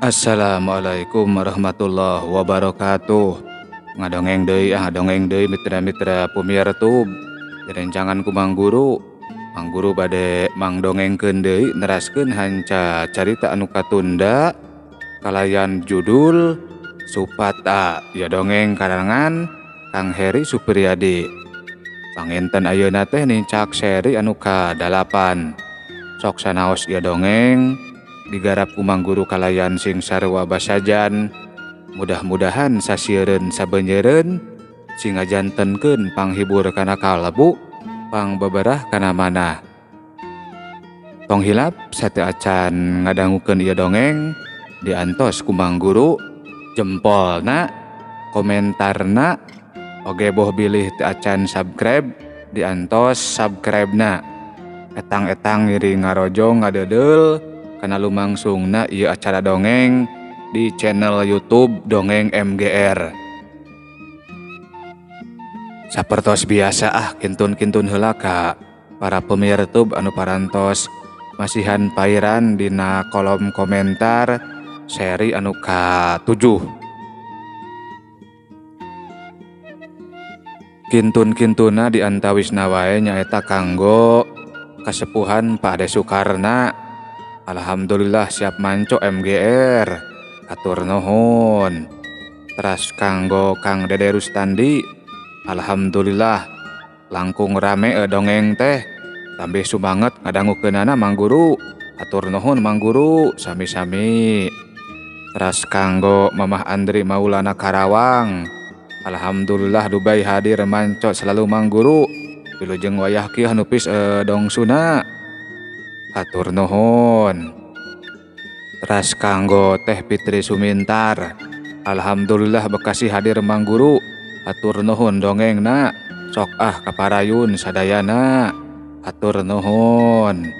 Assalamualaikum warahmatullahi wabarakatuh. Ngadongeng deui ah, ngadongeng deui mitra-mitra pumiartub. Direncangan ku Mang Guru. Mang Guru bade mangdongengkeun deui neraskeun hanca carita anu katunda kalayan judul Supata ya dongeng karangan Kang Heri Supriyadi. Panginten ayeuna teh nincak seri anu ka-8. Sok sanaos ieu dongeng digarap ku Mang Guru kalayan sing sarua basajan. Mudah-mudahan sasiereun sabeunyereun sing ngajantenkeun panghibur kana kalbu, pangbeberah kana manah. Tong hilap sateuacan ngadangukeun ieu dongeng diantos ku Mang Guru jempolna, komentarna, oge boh bilih teu acan subscribe diantos subscribe-na. Etang-etang ngiring ngarojong ngadedeul kana lumangsungna ieu acara dongeng di channel YouTube Dongeng MGR. Sapertos biasa ah kintun-kintun heula ka para pemirsa YouTube anu parantos masihan pairan dina kolom komentar seri anu ka-7. Kintun-kintuna diantawisna wae nyaeta kanggo kasepuhan Pak Ade Sukarna. Alhamdulillah siap manco MGR. Hatur nuhun. Teras kanggo Kang Dede Rustandi. Alhamdulillah langkung rame dongeng teh. Tambih sumanget ngadangukeunana Mang Guru. Hatur nuhun Mang Guru, sami-sami. Teras kanggo Mamah Andri Maulana Karawang. Alhamdulillah Dubai hadir manco selalu Mang Guru. Wilujeng wayah kieu hanupis dongsuna. Hatur nuhun. Teras kanggo Teh Fitri Sumintar. Alhamdulillah Bekasi hadir Mang Guru. Hatur nuhun dongengna. Sok ah kaparayun sadayana. Hatur nuhun.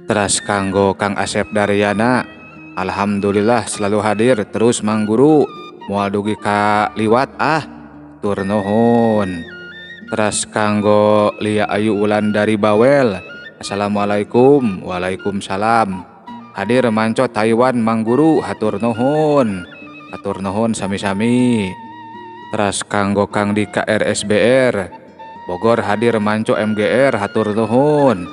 Teras kanggo Kang Asep Daryana. Alhamdulillah selalu hadir terus Mang Guru. Moal dugi ka liwat ah. Hatur nuhun. Teras kanggo Lia Ayu Wulan dari Bawel. Assalamualaikum. Waalaikumsalam. Hadir manco Taiwan Mang Guru. Hatur nuhun. Hatur nuhun sami-sami. Teras kanggo Kang Dika RSBR Bogor hadir manco MGR. Hatur nuhun.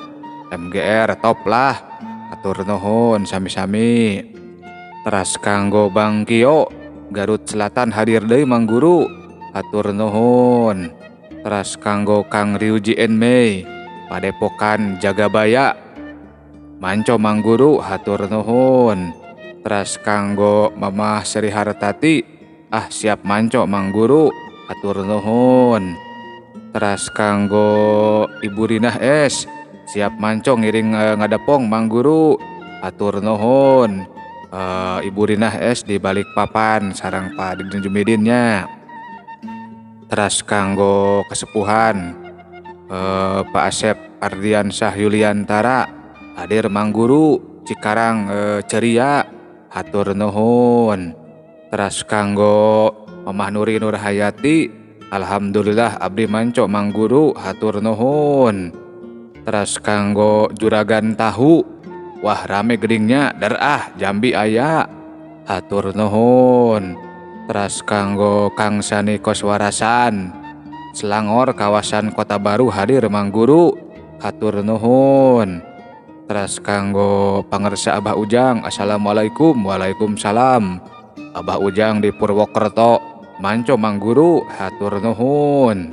MGR top lah. Hatur nuhun sami-sami. Teras kanggo Bang Kio Garut Selatan hadir deui Mang Guru. Hatur nuhun. Teras kanggo Kang Ryuji Enmei Padepokan Jagabaya manco Mang Guru. Hatur nuhun. Teras kanggo Mamah Sri Hartati ah siap manco Mang Guru. Hatur nuhun. Teras kanggo Ibu Rinah S siap manco ngiring ngadepong Mang Guru. Hatur nuhun. Ibu Rinah S di Balikpapan sareng Pak Didin Jumidinnya. Teras kanggo kesepuhan Pak Asep Ardiansyah Yuliantara hadir Mang Guru Cikarang ceria. Hatur nuhun. Teras kanggo Mamah Nuri Nurhayati alhamdulillah abdi manco Mang Guru. Hatur nuhun. Teras kanggo Juragan Tahu wah rame gedingnya derah Jambi aya. Hatur nuhun. Teras kanggo Kang Sani Koswarasan Selangor kawasan Kota Baru hadir Mang Guru. Hatur nuhun. Teras kanggo pangersa Abah Ujang assalamualaikum. Waalaikumsalam. Abah Ujang di Purwokerto manco Mang Guru. Hatur nuhun.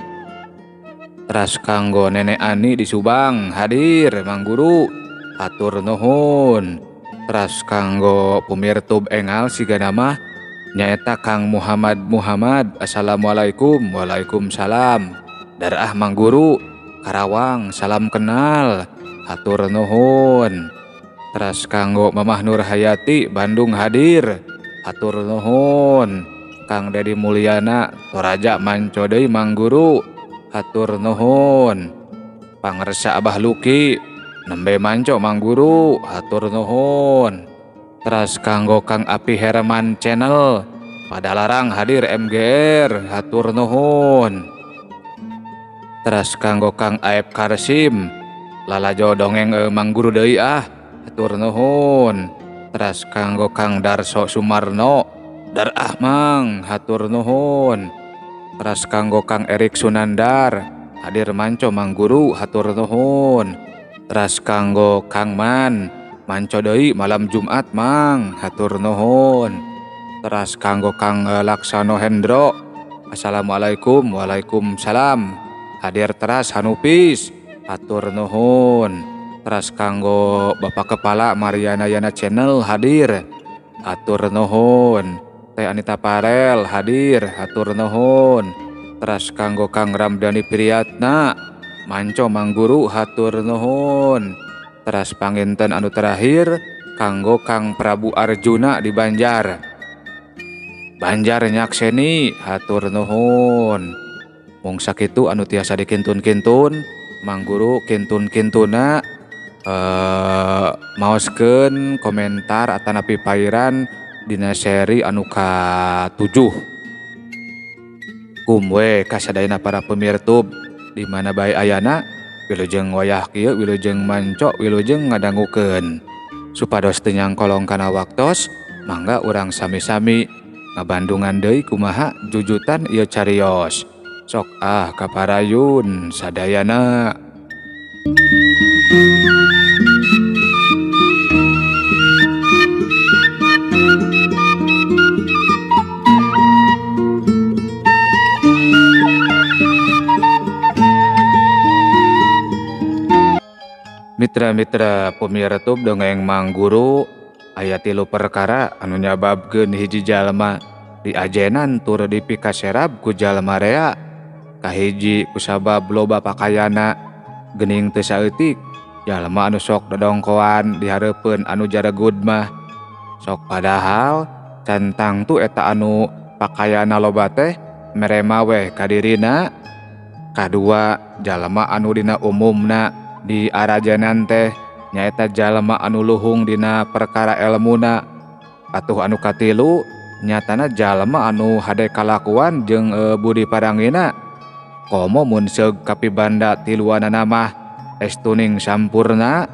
Teras kanggo Nenek Ani di Subang hadir Mang Guru. Hatur nuhun. Teras kanggo pumirtub engal siga nama nyaeta Kang Muhammad Muhammad assalamualaikum. Waalaikumsalam. Darah Mang Guru Karawang salam kenal. Hatur nuhun. Teras kanggo Mamah Nur Hayati Bandung hadir. Hatur nuhun. Kang Dedi Mulyana Toraja manco deui Mang Guru. Hatur nuhun. Pangersa Abah Luki nembe manco Mang Guru. Hatur nuhun. Teras kanggo Kang Api Herman Channel Padalarang hadir MGR. Hatur nuhun. Teras kanggo Kang Aep Karsim lalajo dongeng Mang Guru deui ah. Hatur nuhun. Teras kanggo Kang Darso Sumarno Dar Ahmang hatur nuhun. Teras kanggo Kang Erik Sunandar hadir manco Mang Guru hatur nuhun. Teras kanggo Kang Man manco deui malam Jumat Mang hatur nuhun. Teras kanggo Kang Laksano Hendro assalamualaikum waalaikumsalam hadir teras Hanupis hatur nuhun. Teras kanggo Bapak Kepala Mariana Yana Channel hadir hatur nuhun. Teh Anita Parel hadir hatur nuhun. Teras kanggo Kang Ramdhani Priyatna manco Mang Guru hatur nuhun. Teras panginten anu terakhir kanggo Kang Prabu Arjuna di Banjar Banjar nyakseni hatur nuhun. Mung sakitu anu tiasa dikintun-kintun Mang Guru kintun-kintuna maoskeun komentar atanapi pairan dina seri anu ka-7. Kumwe kasadayana para pemirtub di mana bae ayana wilujeng wayah kieu wilujeng manco wilujeng ngadangukeun. Supados teu nyangkolong kana waktos mangga urang sami-sami ngabandungan deui kumaha jujutan ieu carios. Sok ah kaparayun sadayana. Mitra-mitra pemirtub dongeng Mang Guru aya 3 perkara anu nyababkeun hiji jalma diajenan tur dipikaserab ku jalma rea. Kahiji kusabab loba pakayana geuning teu saeutik jalma anu sok dodongkoan dihareupeun anu jaregud mah sok padahal can tangtu eta anu pakayana loba teh mere maweh ka dirina. Kadua jalma anu dina umumna di arajenan teh nyaeta jalma anu luhung dina perkara elmuna. Atuh anu katilu nyatana jalma anu hade kalakuan jeung budi parangina. Komo mun seug kapibanda tiluanana mah estuning sampurna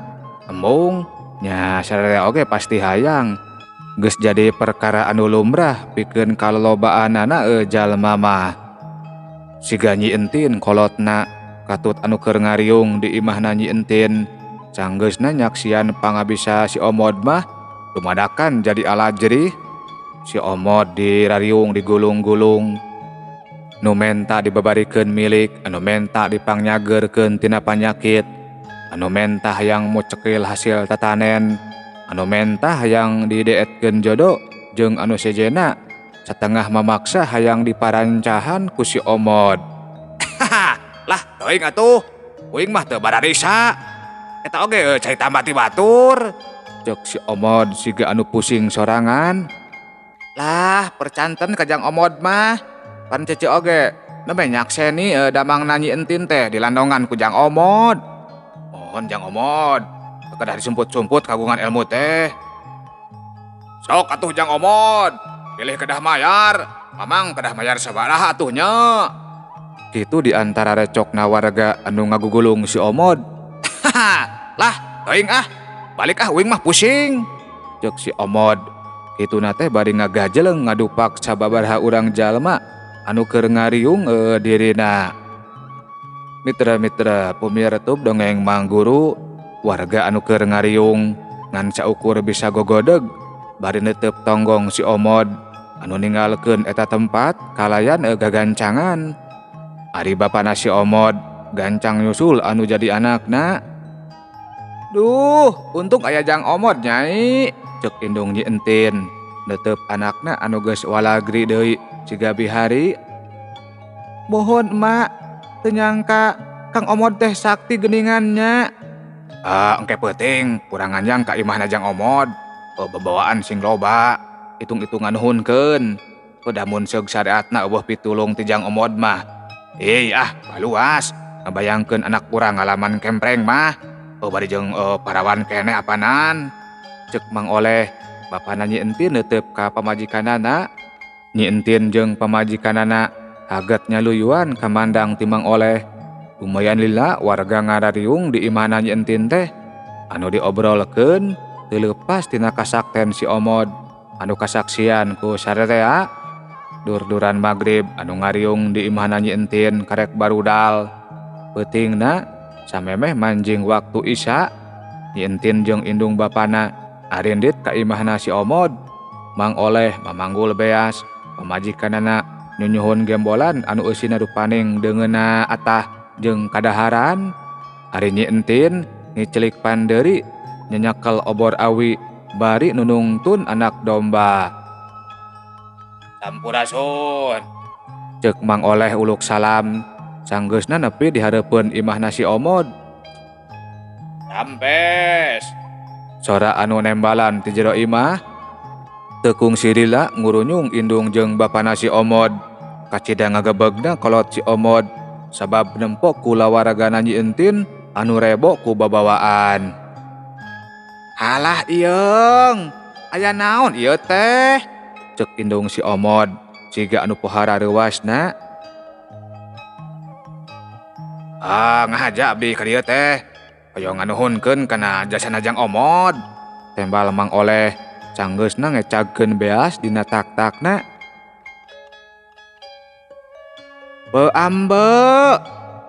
embung nya sararea oge pasti hayang. Geus jadi perkara anu lumrah pikeun kalolobaanana jalma mah. Siga Nyi Entin kolotna katut anu keur ngariung di imahna Nyi Entin sanggeusna nyaksian pangabisa si Omod mah dumadakan jadi alajrih. Si Omod dirariung digulung-gulung nu menta dibabarikeun milik, anu menta dipangyageurkeun tina panyakit, anu menta hayang mucekil hasil tatanen, anu menta hayang dideetkeun jodo jeung anu sejena satengah mamaksa hayang diparancahan ku si Omod. Lah teuing atuh, uing mah teu bararisa. Eta oge carita mati batur. Ceuk si Omod siga anu pusing sorangan. Lah percanten ka Jang Omod mah. Pan cece oge nembe nyakseni damang Nyi Entin teh dilandongan ku Jang Omod. Mohon Jang Omod, kedah disumput-sumput kagungan ilmu teh. Sok atuh Jang Omod, pilih kedah mayar, mamang kedah mayar sabaraha atuh nya. Kitu di antara recokna warga anu ngagugulung si Omod. Lah, teuing ah, balik ah uing mah pusing. Ceuk si Omod. Kituna teh bari ngagajeleng ngadupak sababaraha urang jalma anu keur ngariung dirina. Mitra-mitra pemirtub dongeng Mang Guru, warga anu keur ngariung ngan saukur bisa gogodeg bari netep tonggong si Omod anu ninggalkeun eta tempat kalayan gagancangan. Ari bapana si Omod gancang nyusul anu jadi anakna. Duh, untung aya Jang Omod nyai, ceuk indung Nyi Entin netep anakna anu geus walagri deui siga bihari. Mohon emak, teu nyangka Kang Omod teh sakti geuningannya. Ah, engke peuting urang nganjang ka imahna Jang Omod. Bebawaan sing loba, hitung-hitungan nuhunkeun. Kudamun seug syariatna eueuh pitulung ti Jang Omod mah. Ih ah, baluas ngabayangkeun anak urang ngalaman kempreng mah. Bari jeung parawan keneh apanan. Ceuk Mang Oleh, bapana Nyi Entin neuteup ka pamajikanana. Nyi Entin jeung pamajikanana haget nyaluyuan kamandang ti Mang Oleh. Lumayan lila warga ngarariung di imahna Nyi Entin teh anu diobrolkeun teu leupas tina kasakten si Omod anu kasaksian ku sarerea dur-duran magrib anu ngariung di imahna Nyi Entin karek barudal. Peutingna samemeh manjing waktu Isya, Nyi Entin jeung indung bapana arindit ka imahna si Omod. Mang Oleh mamanggul beas, pamajikanana nyunyuhun gembolan anu eusina rupaning deungeuna atah jeung kadaharan. Ari Nyi Entin ngicelik pandeuri nyenyekel obor awi bari nunungtun anak domba. Sampurasun, ceuk Mang Oleh uluk salam sanggeusna nepi di hareupeun imahna si Omod. Rampes, sora anu nembalan ti jero imah. Teu kungsi lila ngurunyung indung jeung bapana si Omod. Kacida ngagebegna kolot si Omod sabab nempo kulawaragana Nyi Entin anu rebo ku babawaan. Halah ieung, aya naon ieu teh? Ceuk indung si Omod siga anu pohara reuasna. Ah, ngahaja abdi ka dieu teh. Hoyong nganuhunkeun kana jasana Jang Omod. Tembal Mang Oleh sanggeusna ngecagkeun beas dina tak-takna. Beambe,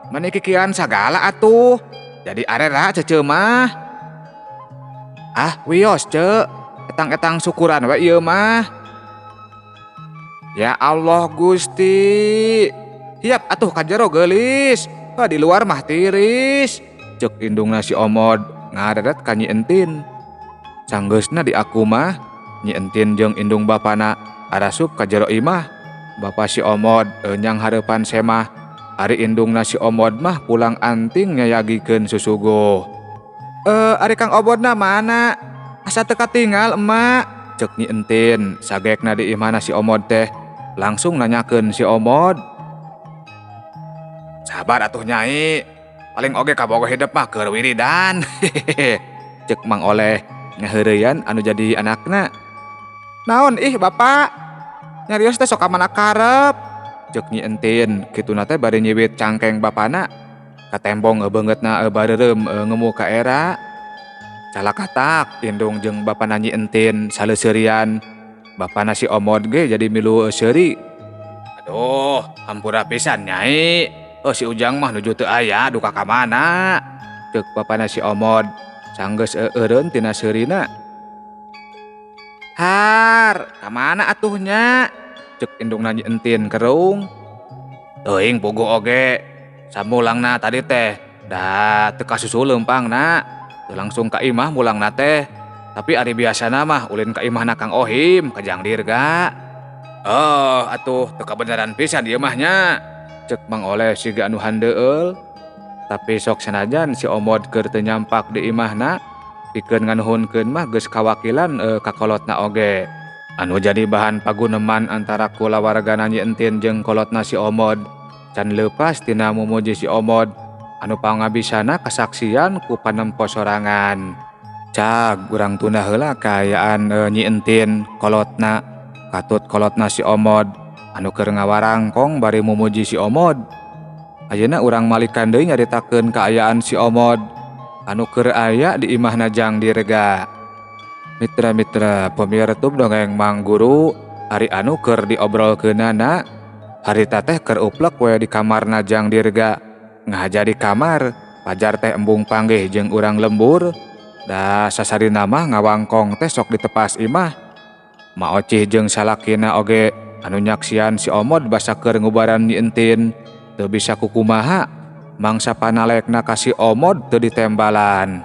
mani kikian sagala atuh. Jadi arera cece mah. Ah, wios ce, etang-etang syukuran we ieu mah. Ya Allah Gusti. Hiap atuh ka jero geulis. Di luar mah tiris. Ceuk indungna si Omod ngareret ka Nyi Entin. Sanggeusna di aku mah Nyi Entin jeung indung bapana arasup ka jero imah. Bapa si Omod nyang hareupan semah. Ari indungna si Omod mah pulang anting nyayagikeun susuguh. Ari Kang Obodna mana? Asa teu katingal emak. Ceuk Nyi Entin sagekna di imahna si Omod teh langsung nanyakeun si Omod. Sabar atuh nyai, paling oge kabogoh hidup mah keur wiridan. Ceuk Mang Oleh ngaheureyan anu jadi anakna. Naon ih bapak, nyarios teh sok ka mana karep. Ceuk Nyi Entin kituna teh bari nyiwit cangkeng bapana. Katembong beungeutna bareureum ngemu ka era. Calakatak indung jeung bapana Nyi Entin saleuseurian. Bapana si Omod ge jadi milu seuri. Aduh, hampura pisan nyai. Oh si Ujang mah nuju teu aya duka ka mana. Ceuk bapana si Omod sanggeus eureun tina seurina. Har, ka mana atuh nya? Ceuk indungna Nyi Entin kerung. Teuing puguh oge. Samulangna tadi teh da teu kasusul leumpangna. Teu langsung ka imah mulangna teh. Tapi ari biasana mah ulin ka imahna Kang Ohim ka Jang Dirga. Oh, atuh teu kabeneran pisan ieu mah nya. Ceuk Mang Oleh siga anu handeueul. Tapi sok sanajan si Omod keur teu nyampak di imahna, pikeun nganuhunkeun mah geus kawakilan ka kolotna oge. Anu jadi bahan paguneman antara kulawargana Nyi Entin jeung kolotna si Omod can leupas tina mumuji si Omod anu pangabisana kasaksian ku panempo sorangan. Cag urang tunda heula kaayaan Nyi Entin kolotna katut kolotna si Omod anu keur ngawarangkong bari mumuji si Omod. Ayeuna urang malikan deui nyaritakeun kaayaan si Omod anu keur aya di imahna Jang Dirga. Mitra-mitra pemirsa dongeng Mang Guru, ari anu keur diobrolkeunana harita teh keur uplek we di kamarna Jang Dirga. Ngahaja di kamar, pajar teh embung panggih jeung urang lembur. Da sasarina mah ngawangkong teh sok ditepas imah. Ma Ocih jeung salakina oge anu nyaksian si Omod basa keur ngubaran Nyi Entin teu bisa kukumaha mangsa panalekna ka si Omod teu ditembalan.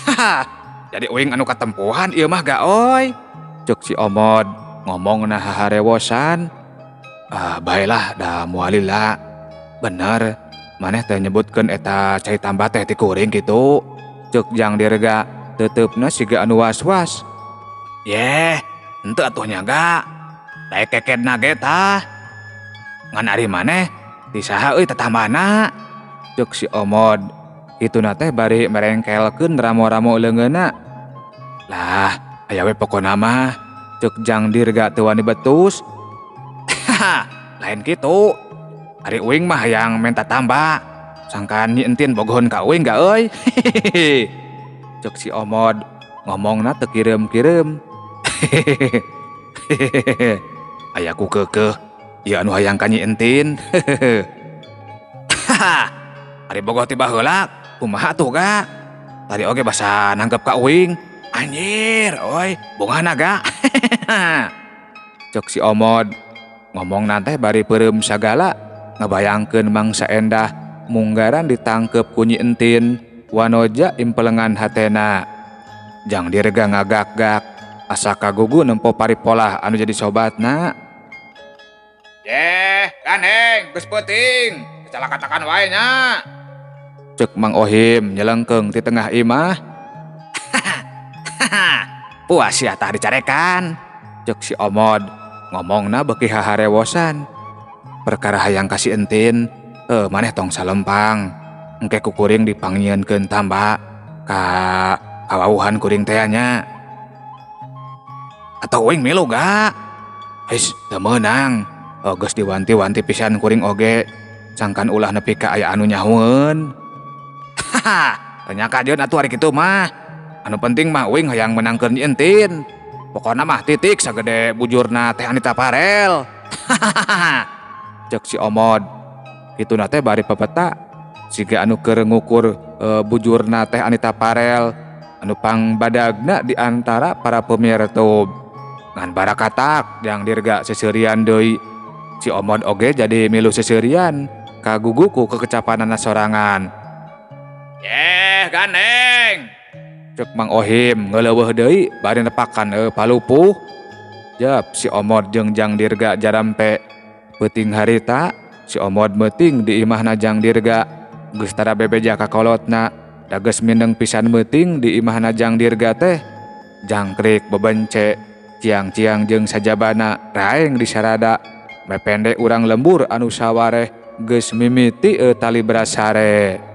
Haha, jadi uing anu katempuhan ieu mah gaoy. Ceuk si Omod ngomongna haharewosan. Ah, baelah da moal lila. Bener, maneh teh nyebutkeun eta cai tambah teh ti kuring kitu. Ceuk Jang Dirga teuteupna siga anu was-was. Yeh, henteu atuh nya ga. Daek kekedna ge tah. Ngan ari maneh ti saha euy tatambana? Ceuk si Omod. Kituna teh bari merengkelkeun ramo-ramo leungeunna. Lah, aya we pokona mah. Ceuk Jang Dirga teu wani betus. Lain kitu. Ari uing mah hayang menta tambah. Sangkaan Nyi Entin bogoheun ka uing ga euy. Ceuk si Omod Ngomongna teu kireum-kireum. Aya ku keukeuh ieu anu hayang ka Nyi Entin. Ari bogoh ti baheula kumaha tuh ga? Tadi oge basa nanggep ka uing. Anjir oi bungahna ga. Cek si Omod ngomongna teh bari peureum sagala ngabayangkeun mangsa endah munggaran ditangkep ku Nyi Entin wanoja impelengan hatena. Jang Dirga ngagak-gak asa kagugu nempo paripolah anu jadi sobatna. Yeh, gandeng, geus peuting, kecalakatakan wae nya. Cek Mang Ohim nyelengkeung ti tengah imah. Puas sia tah dicarekan. Cek si Omod ngomongna beuki haharewosan. Perkara hayang ka si Entin, maneh tong salempang. Engke ku kuring dipangnyienkeun tamba ka kawauhan kuring teh nya. Atau uing milu ga? His, teu meunang. Geus diwanti-wanti pisan kuring oge. Sangkan ulah nepi ka aya anu nyahueun. Haha, teu nyakajeun atuh ari kitu mah. Anu penting mah uing hayang meunangkeun Nyi Entin. Pokona mah titik sagede bujurna Teh Anita Farel. Hahaha. Cek si Omod. Kituna teh bari pepeta siga anu keur ngukur bujurna Teh Anita Farel anu pangbadagna di antara para pemirtub. Ngan barakatak Jang Dirga seserian deui. Si Omod oge jadi milu seserian kagugu ku kekecapanana sorangan. Yeh, gandeng. Cek Mang Ohim ngeuleuweuh deui bari nepakan palupuh. Jep si Omod jeung Jang Dirga jarampe. Peuting harita si Omod meuting di imahna Jang Dirga. Geus tara bebeja ka kolotna, da geus mindeng pisan meuting di imahna Jang Dirga teh. Jangkrik bebence, ciang-ciang jeung sajabana raeng disarada. Mepende urang lembur anu sawareh geus mimiti tali brasare.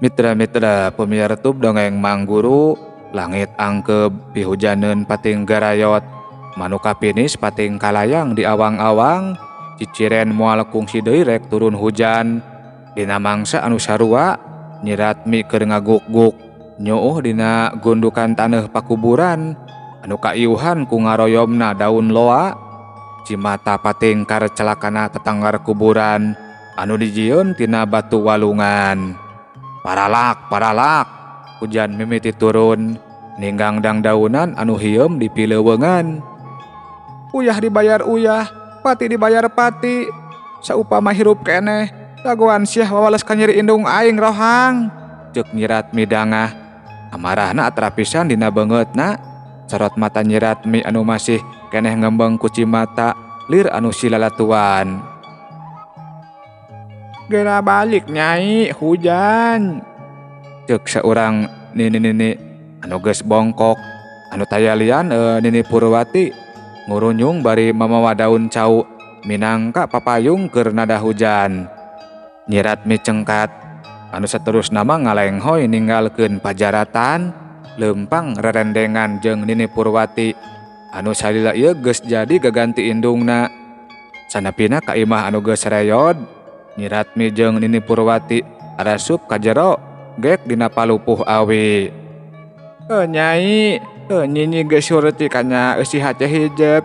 Mitra-mitra pemirtub dongeng Mang Guru, langit angkeb pihujaneun pating garayot, manuka pinis pating kalayang di awang-awang, ciciren moal kungsi deui rek turun hujan. Dina mangsa anu sarua Nyi Ratmi keur ngaguk-guk nyuuh dina gundukan taneuh pakuburan anu kaiuhan ku ngaroyomna daun loa. Cimata pating karcelakana tetanggar kuburan anu dijieun tina batu walungan. Paralak, paralak, hujan mimiti turun, ninggang dangdaunan anu hieum di pileuweungan. Uyah dibayar uyah, pati dibayar pati. Saupama hirup keneh, dagoan siah wawales ka nyeri indung aing rohang. Ceuk Nyi Ratmi dangah, amarahna atrapisan dina beungeutna. Sorot mata Nyi Ratmi anu masih keneh ngembeng ku cimata lir anu silalatuan. Gera balik nyai, hujan. Ceuk saurang nini-nini anu geus bongkok, anu tayalian Nini Purwati ngurunyung bari mamawa daun cau minangka papayung keur nada hujan. Nyi Ratmi cengkat anu saterusna mah ngalenghoy ninggalkeun pajaratan leumpang rerendengan jeung Nini Purwati anu salila ieu geus jadi gaganti indungna. Sanapina ka imah anu geus reyod, Nyi Ratmi jeung Nini Purwati arasup ka jero gek dina palupuh awi. Nyai, nyinyi geus surti kana eusi hate hijep.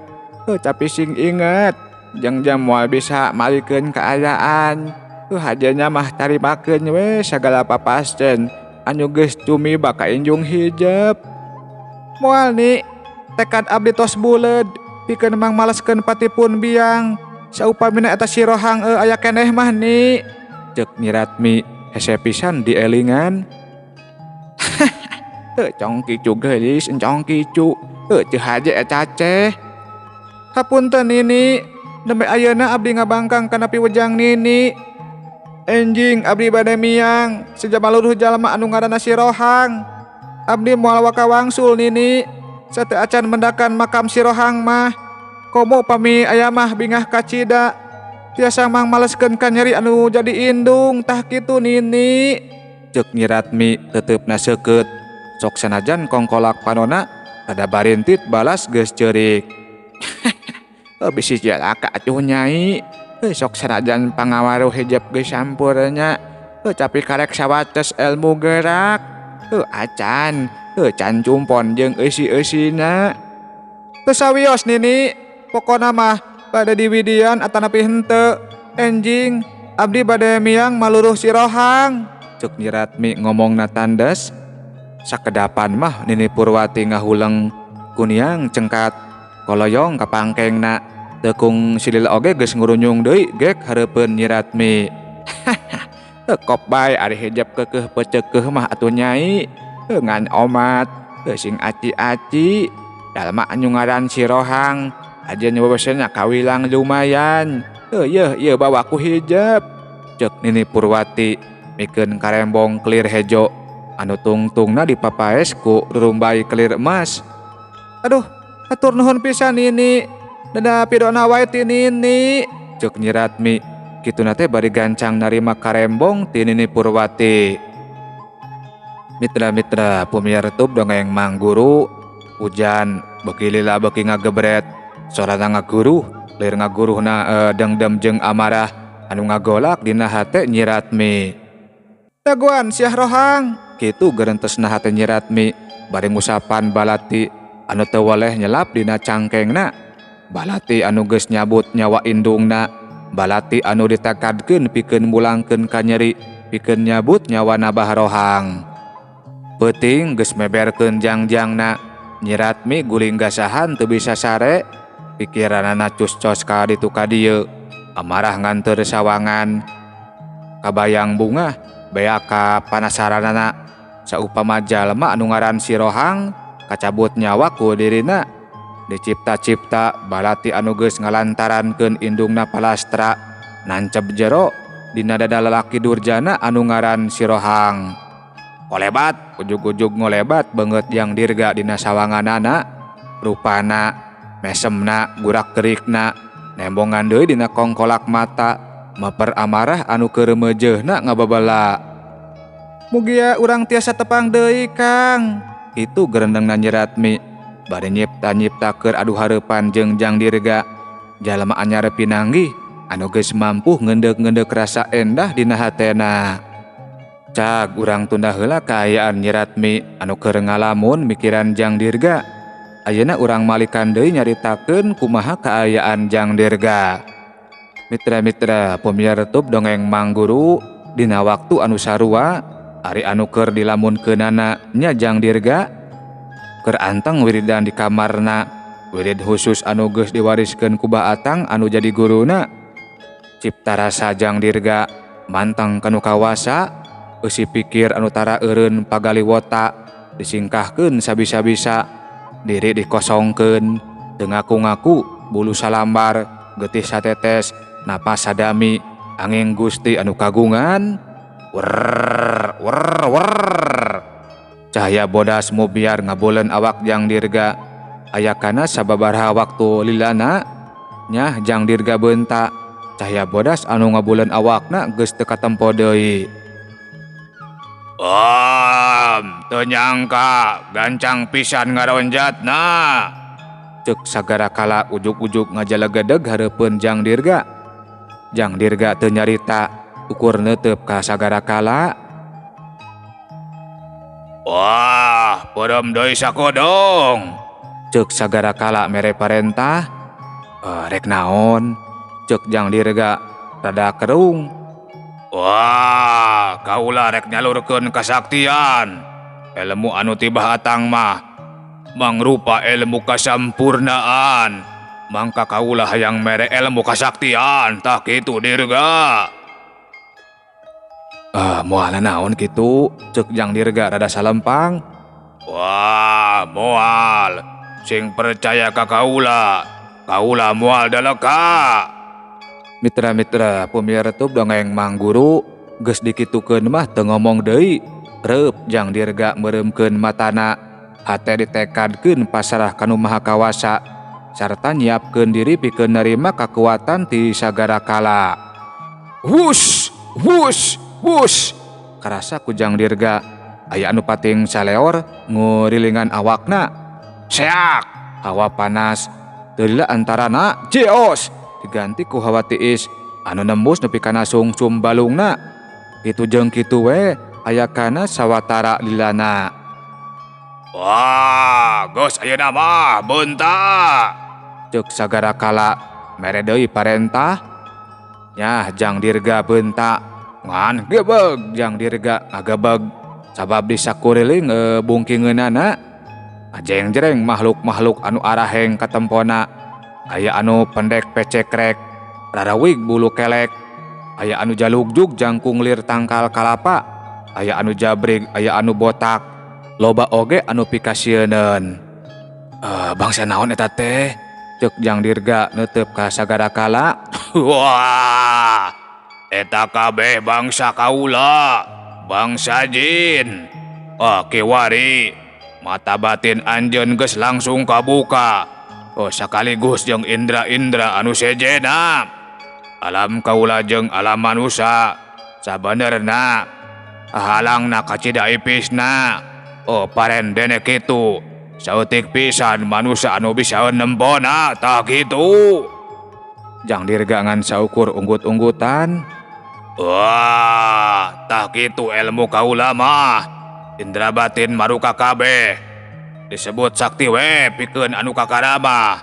Tapi sing inget, jeung jam moal bisa malikeun kaayaan. Hajenya mah tarimakeun we sagala papascen anu geus tumiba ka injung hijep. Moal ni, tekad abdi tos buleud pikeun mangmaleskeun patipun biang. Saupamina eta si rohang aya keneh mah ni. Ceuk Nyi Ratmi hese pisan dielingan. Cong kicu geulis, encong kicu. Teu haje eta ceh. Hapunten nini, nembe ayeuna abdi ngabangkang kana piwejang nini. Enjing abdi bade miang, sejamaluruh jalma anu ngaranna si rohang. Abdi moal waka wangsul nini, sateu acan mendakan makam si rohang mah. Komo pami aya mah bingah kacida, tiasa mangmaleskeun ka nyeri anu jadi indung tah kitu nini. Ceuk Nyi Ratmi teuteup seukeut, sok sanajan kongkolak panona rada barintit balas geus ceurik. Bisi jalaka atuh nyai. Sok sanajan pangawaruh hijab geus sampurna, tapi karek sawates ilmu gerak. Acan Heuh can cumpon jeung eusi-eusina. Teu sawios nini, pokona mah bade diwidian atanapi henteu. Enjing abdi bade miang maluruh si Rohang. Cek Nyi Ratmi ngomongna tandes. Sakedapan mah Nini Purwati ngahuleng kuniang cengkat koloyong ka pangkengna. Tekung silil oge geus ngurunyung deui gek hareupeun Nyi Ratmi. Heuh kop bae ari hijab keukeuh peuceukeuh mah atuh nyai. Heuh ngan omat, heuh sing aci-aci. Jalma anu ngaran si Rohang ajeun wewesena kawilang lumayan. Heuh yeuh ieu bawa ku hijab. Ceuk Nini Purwati mikeun karembong kelir hejo anu tungtungna dipapaes ku rurumbai kelir emas. Aduh, hatur nuhun pisan Nini. Dada pidona wae ti Nini. Ceuk Nyi Ratmi kituna teh bari gancang narima karembong ti Nini Purwati. Mitra-mitra pamiarsa tub dongeng Mang Guru, hujan beuki lila beuki ngagebret, sorana ngaguruh, lir ngaguruhna dengdem jeung amarah anu ngagolak dina hate Nyi Ratmi. Dagoan siah Rohang, kitu gerentesna hate Nyi Ratmi bari ngusapan balati anu teu weleh nyelap dina cangkengna. Balati anu geus nyabut nyawa indungna, balati anu ditekadkeun pikeun mulangkeun ka nyeri, pikeun nyabut nyawa Nabah Rohang. Peuting geus meberkeun jangjangna, Nyi Ratmi guling gasahan teu bisa sare, pikiranana cus-cos ka ditu ka dieu, amarah nganteur sawangan. Kabayang bungah bea ka panasaranana, saupama jalma anu ngaran si Rohang kacabut nyawa ku dirina. Dicipta-cipta balati anu geus ngalantarankeun indungna palastra nancep jero dina dada lalaki durjana anu ngaran si Rohang. Kolebat, ujug-ujug ngolebat beungeut Jang Dirga dina sawanganana, rupana, mesemna, gurak-gerikna, nembongan deui dina kongkolak mata, meper amarah anu keur meujeuna ngababala. Mugia urang tiasa tepang deui, Kang. Kitu gerendengna Nyi Ratmi bari nyipta-nyipta keur adu hareupan jeung Jang Dirga. Jalma anyar pinanggih anu geus mampu ngeundeuk-ngeundeuk rasa endah dina hatena. Cag urang tunda heula kaayaan Nyi Ratmi anu keur ngalamun mikiran Jang Dirga. Ayeuna urang malikan deui nyaritakeun kumaha kaayaan Jang Dirga. Mitra-mitra pamiarsa tub dongeng Mang Guru dina waktu anu sarua ari anu keur dilamunkeunana nya Jang Dirga keur anteng wiridan di kamarna, wirid khusus anu geus diwariskeun ku Bah Atang anu jadi guruna. Cipta rasa Jang Dirga manteng kanu kawasa, eusi pikir anu tara eureun pagaliwota disingkahkeun sabisa-bisa, diri dikosongkeun, teu ngaku-ngaku, bulu salambar, getih satetes, napas sadami, angin Gusti anu kagungan. Werr werr werr. Cahaya bodas mubiar ngabuleun awak Jang Dirga. Aya kana sababaraha waktu lilana nyah Jang Dirga beunta. Cahaya bodas anu ngabuleun awakna geus teu katempo deui. Om, teu nyangka gancang pisan ngaronjatna. Ceuk sagara kala ujug-ujug ngajalegedeg hareupeun Jang Dirga. Jang Dirga teu nyarita, ukur neuteup ka sagara kala. Wah, peureum deui sakodong. Ceuk sagara kala mere parentah. Rek naon? Ceuk Jang Dirga rada kerung. Wah, kaula rek nyalurkeun kasaktian. Ilmu anu ti Bah Atang mah mangrupa ilmu kasampurnaan. Mangka kaula hayang mere ilmu kasaktian, tah kitu Dirga. Moal naon kitu? Ceuk Jang Dirga rada salempang. Wah, moal. Sing percaya ka kaula, kaula moal daleka. Mitra-mitra pamiarsa tub dongeng Mang Guru geus dikitukeun mah teu ngomong deui. Reup Jang Dirga meureumkeun matana, hate ditekadkeun pasrah ka Nu Maha Kawasa sarta nyiapkeun diri pikeun narima kakuatan ti sagara kala. Wush, wush, wush. Karasa ku Jang Dirga aya anu pating saleor ngurilingan awakna. Seak, hawa panas teu lila antarana jeos diganti ku hawa tiis anu nembus nepi kana sungsum balungna. Kitu jeung kitu we aya kana sawatara lilana. Wah, geus ayeuna mah beunta. Ceuk Sagara Kala mere deui parentah. Nyah Jang Dirga beunta ngan gebeg Jang Dirga ngagebeg sabab di sakuriling bungkingeunana ajeng-jereng makhluk-makhluk anu araheng katempona. Aya anu pendek pecekrek, rarawig bulu kelek, aya anu jalugjug jangkung lir tangkal kalapa, aya anu jabrig, aya anu botak, loba oge anu pikasieuneun. Bangsa naon eta teh? Ceuk Jang Dirga neuteup ka Sagara Kala. Wah, eta kabeh bangsa kaula, bangsa jin. Oh, kiwari, mata batin anjeun geus langsung kabuka. Oh, sakaligus jeung indra-indra anu sejena. Alam kaula jeung alam manusa sabenerna halangna kacida ipisna. Oh, parendene kitu. Saeutik pisan manusa anu bisa nempona tah kitu. Jang Dirga ngan saukur unggut-unggutan. Wah, tah kitu ilmu kaula mah. Indra batin maruka kabeh. Disebut sakti we pikeun anu kakarama.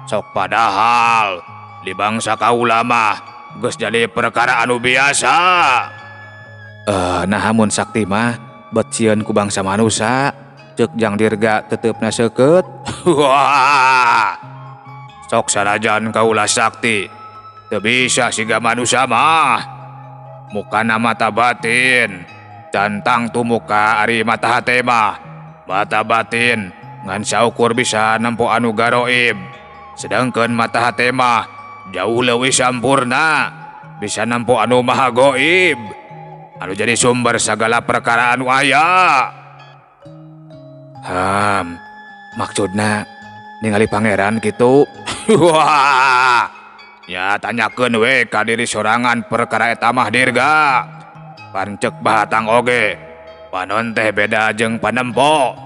Sok padahal di bangsa kaula mah geus jadi perkara anu biasa. Nah mun sakti mah bet sieun ku bangsa manusa. Ceuk Jang Dirga teteupna seukeut. Wah, sok sanajan kaula sakti teu bisa siga manusa mah. Mukana mata batin cantang tumuka ari mata hate mah. Mata batin ngan saukur bisa nempo anu garoib, sedangkan mata hate mah jauh leuwih sampurna, bisa nempo anu maha goib, anu jadi sumber sagala perkara anu aya. Maksudna ningali pangeran kitu. Wah, ya tanyakeun we ka diri sorangan perkara eta mah Dirga. Pancek bahatang oge, panon teh beda jeung panempo.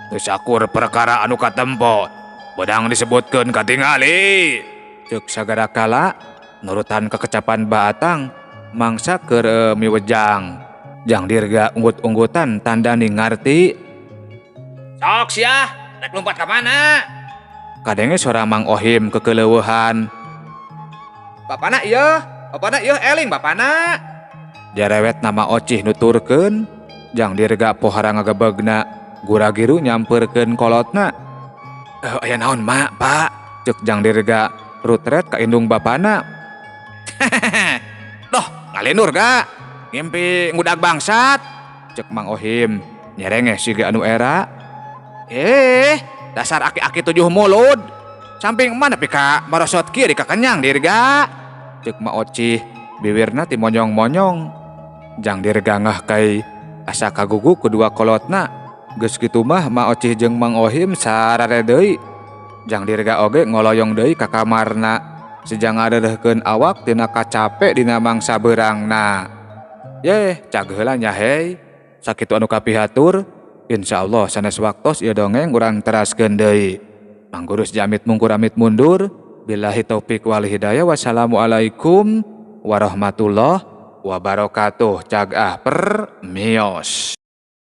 Teu sakur perkara anu katempo, bedang disebutkeun katingali. Ceuk Sagara Kala nurutan kekecapan Baatang mangsa keur miwejang. Jang Dirga unggut-unggutan tandani ngarti. Sok sia, rek lompat ka mana? Kadenge sora Mang Ohim kekeleueuhan. Bapana ieu, bapana ieu eling bapana. Jarewet nama Ocih nuturkeun. Jang Dirga pohara ngagebegna, gura-giru nyamperkeun kolotna. Aya naon mak, Pak? Ceuk Jang Dirga rutret ka indung bapana. Doh, ngalinur ga? Ngimpi ngudag bangsat. Ceuk Mang Ohim nyerengeh siga anu era. Dasar aki-aki tujuh mulut. Samping mana pika merosot kieu dikakenyang Dirga. Ceuk Ma Ocih biwirna ti monyong-monyong. Jang Dirga ngah kai asa kagugu kedua kolotna. Geus kitu mah Ma Ocih jeung Mang Ohim sarare deui. Jang Dirga oge ngoloyong deui ka kamarna. Sejang ngareureurkeun awak tina kacape dina mangsa beurangna. Yeh, cag heula nya hei. Sakitu anu kapihatur. Insyaallah sanes waktos ieu dongeng urang teraskeun deui. Mang Gurus jamit mungkur amit mundur. Billahi taufik wal hidayah. Wassalamualaikum warahmatullahi wabarakatuh. Cag ah per mios.